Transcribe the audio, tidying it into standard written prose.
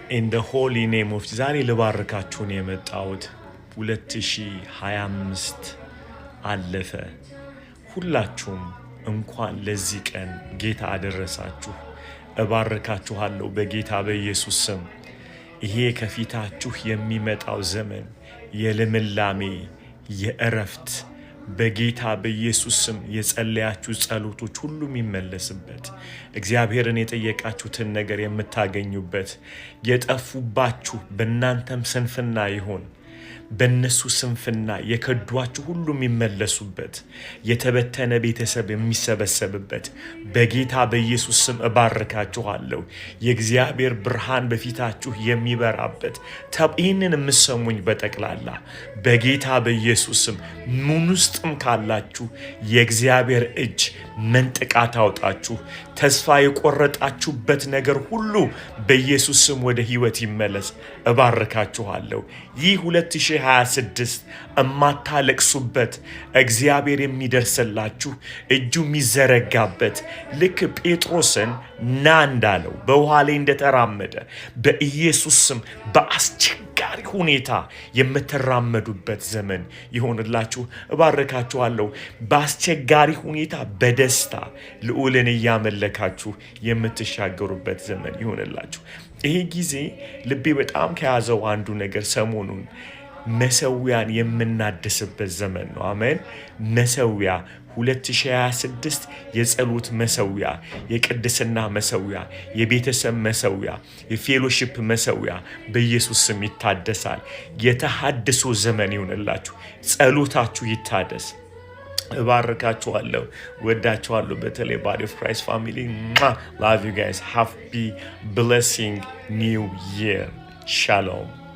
In the holy name of ዛሬ ልባርካችሁን የመጣሁት 2025 አለፈ። ሁላችሁም እንኳን ለዚህ ቀን ጌታ አደረሳችሁ። እባርካችኋለሁ በጌታ በኢየሱስ ስም። ይሄ ከፊታችሁ የሚመጣው ዘመን የልምላሜ፣ የእረፍት፣ በጌታ በኢየሱስ ስም የጸለያችሁ ጸሎቶች ሁሉ የሚመለስበት፣ እግዚአብሔርን የጠየቃችሁትን ነገር የምታገኙበት፣ የጠፉባችሁ በእናንተም ስንፍና ይሆን በእነሱ ስንፍና የከዷችሁ ሁሉ የሚመለሱበት፣ የተበተነ ቤተሰብ የሚሰበሰብበት በጌታ በኢየሱስ ስም እባርካችኋለሁ። የእግዚአብሔር ብርሃን በፊታችሁ የሚበራበት፣ ይህንን የምሰሙኝ በጠቅላላ በጌታ በኢየሱስ ስም ምን ውስጥም ካላችሁ የእግዚአብሔር እጅ መንጥቃ ታውጣችሁ። ተስፋ የቆረጣችሁበት ነገር ሁሉ በኢየሱስ ስም ወደ ሕይወት ይመለስ። እባርካችኋለሁ። ይህ 2026 እማታለቅሱበት፣ እግዚአብሔር የሚደርስላችሁ፣ እጁ የሚዘረጋበት፣ ልክ ጴጥሮስን ና እንዳለው በውሃ ላይ እንደተራመደ በኢየሱስ ስም በአስቸጋሪ ሁኔታ የምትራመዱበት ዘመን ይሆንላችሁ። እባርካችኋለሁ። በአስቸጋሪ ሁኔታ በደስታ ልዑልን እያመለካችሁ የምትሻገሩበት ዘመን ይሆንላችሁ። ይሄ ጊዜ ልቤ በጣም ከያዘው አንዱ ነገር ሰሞኑን መሰዊያን የምናድስበት ዘመን ነው። አሜን። መሰዊያ 2026 የጸሎት መሰዊያ፣ የቅድስና መሰዊያ፣ የቤተሰብ መሰዊያ፣ የ fellowship መሰዊያ በኢየሱስ ስም ይታደሳል። የተሃድሶ ዘመን ይሁንላችሁ። ጸሎታችሁ ይታደስ። እባርካችኋለሁ፣ ወዳችኋለሁ። በተለይ Body of Christ family, love you guys. Happy blessing new year. ሻሎም።